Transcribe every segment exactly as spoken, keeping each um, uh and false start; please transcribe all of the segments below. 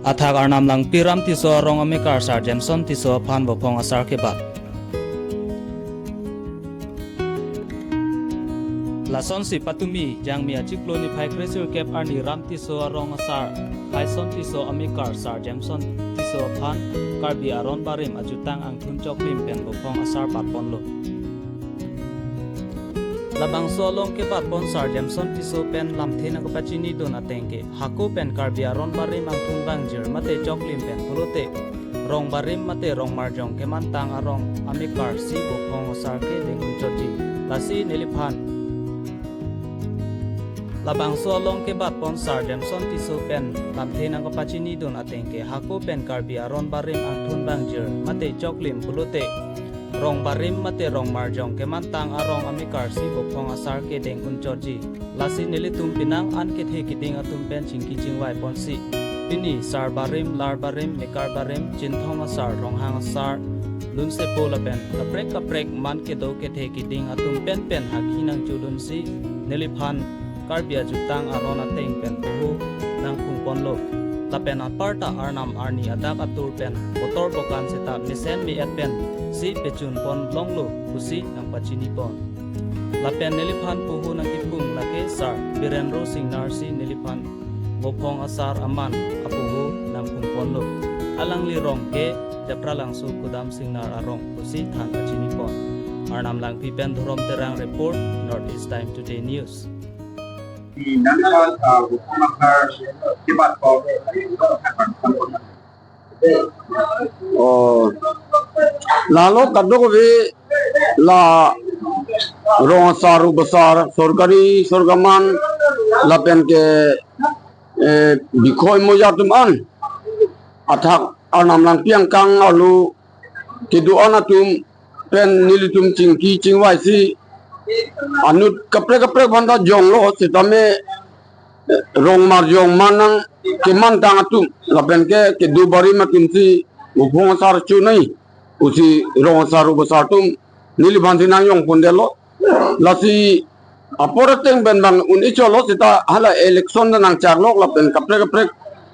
Athak Arnam Langpi, Ram Tisso arong amekar Sar Jameson Tisso aphan Vophong Asar kebat. Lasonsi patumi Jangmi achiklo niphai kresirkep arni Ram Tisso arong asar Phaison Tisso amekar Sar Jameson Tisso aphan Karbi Aron Barim ajutang angthun choklim pen Vophong Asar batponlo. Labangso along kebatpon Sar Jameson Tisso pen lamthe nangkapachinidun ateng ke hako pen Karbi Aron Barim angthun vangjir mate choklim pen pulote Rong Barim mate Rong Marjong kemantang arong amekar si Vophong Asar kedeng unchotji. Lasi neliphan labangso along kebatpon Sar Jameson Tisso pen lamthe nangkapachinidun ateng ke hako pen Karbi Aron Barim angthun vangjir mate choklim pulote Rong Barim mate Rong Marjong kemantang arong amekar si Vophong Asar kedeng unchotji. Lasi nelitum penang an kethe keding atum pen chingki chingvai ponsi pini Sar Barim, Lar Barim, Mekar Barim, Chinthong Asar, Ronghang Asar, Lunsepo lapen kaprek kaprek man kedo kethe keding atum pen pen hakhi nangchudunsi neliphan Karbi ajutang aron ateng pen puhu nangphungponlo. Lapen aparta arnam arni adak atur pen kotor bokan seta mesen me-et pensi pechunpon longlo pusi nangpachinipon. Lapen neliphan puhu nangkiphung lake Sar Birendra Singnar si neliphan Vophong Asar aman apuhu nangphungponlo. Alangli rong ke Japralangso Kudam Singnar arong pusi than pachinipon. Arnam Langpi pen Dhorom Terang report, North East Time Today News. Nangkal, ah, Vophong Asar kebat ko. Oh, lalo kadokave la rong asar, rup asar, sorkari sorkaman lapen ke, eh, bikhoi moya atum an athak Arnam Langpi angkang arlo kedo-an atum pen nelitum chingki chingvaisi anut kaprek kaprek aphanta jonglo setame, eh, Rong Marjong manang kemantang atum lapen ke kedo barim atumsi Vophong Asar chonai pusi rong asar rup asar atum neliphansi nangjongpondetlo. Lasi apor ateng pen bang un-e cholo seta hala election ta nangchaklok lapen kaprek kaprek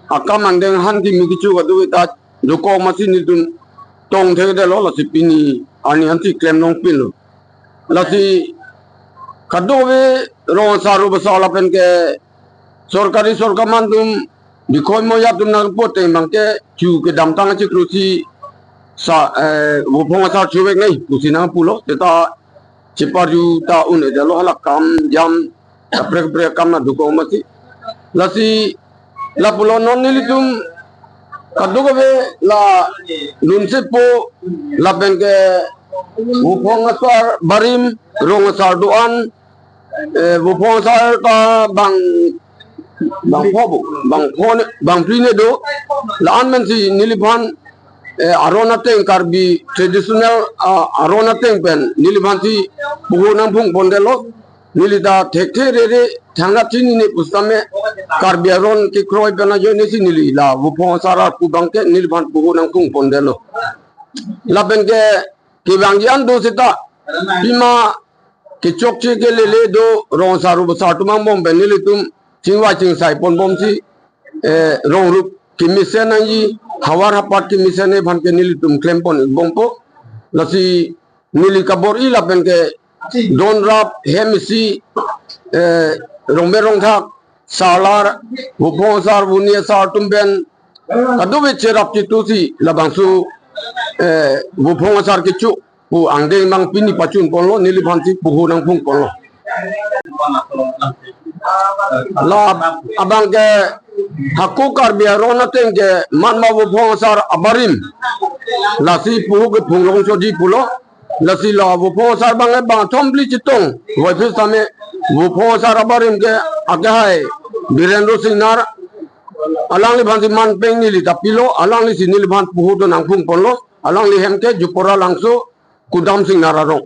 akam angdeng han kimi kecho kadokave ta dokok masi nelitum tongthekdetlo, lasi pini arni ansi klemlongpinlo. Lasi kadokave rong asar rup asar lapen ke sorkari sorkaman atum bikhoi moya atum nangpo ateng bang ke chu kedamtang achiklo si Sar, eh, Vophong Asar choveknei pusi nangpulo, seta cheparju ta un-edetlo hala kam jam kaprek kaprek akam nangdokok masi. Lasi lapulo non nelitum kadokave la Lunsepo lapen ke Vophong Asar barim, rong asar do-an, eh, Vophong Asar ta bang, bangpho bo, bangpho ne, bangphli ne do, la-an pensi neliphan, eh, aron ateng Karbi traditional, ah, aron ateng pen neliphansi puhu nangphungpondetlo. Neli ta thekthe rere thangnat chinine pusitame Karbi aron kekroi pen ajoinesi neli la Vophong Asar arpu bang ke neliphan puhu nangphungpondetlo. Lapen ke kevangji an do seta pima kechokche kelele do rong asar rup asar atum angbong pen nelitum chingvai chingsai ponbomsi, eh, rong rup kemesen nangji, havar hapat kemesen aphan ke nelitum klempon ikbompo. Lasi neli kabor-i lapen ke don rap hem isi, eh, rongbe rongthak, salar, Vophong Asar, Vuni Asar atum pen kadokave cherap chetusi labangso, eh, Vophong Asar kecho pu angdeng bang pini pachunponlo, neliphansi puhu nangphungponlo. La abang ke hako Karbi aron ateng ke matma Vophong Asar abarim, lasi puhu kephunglongchotji pulo. Lasi la Vophong Asar bang ke bangthom phli chetong, wai phli same Vophong Asar abarim ke akehai Birendra Singnar, alangliphansi man peng neli ta pilo, alanglisi neliphan puhu do nangphungponlo. Alangli hem ke Juporalangso Kudam Singnar arong.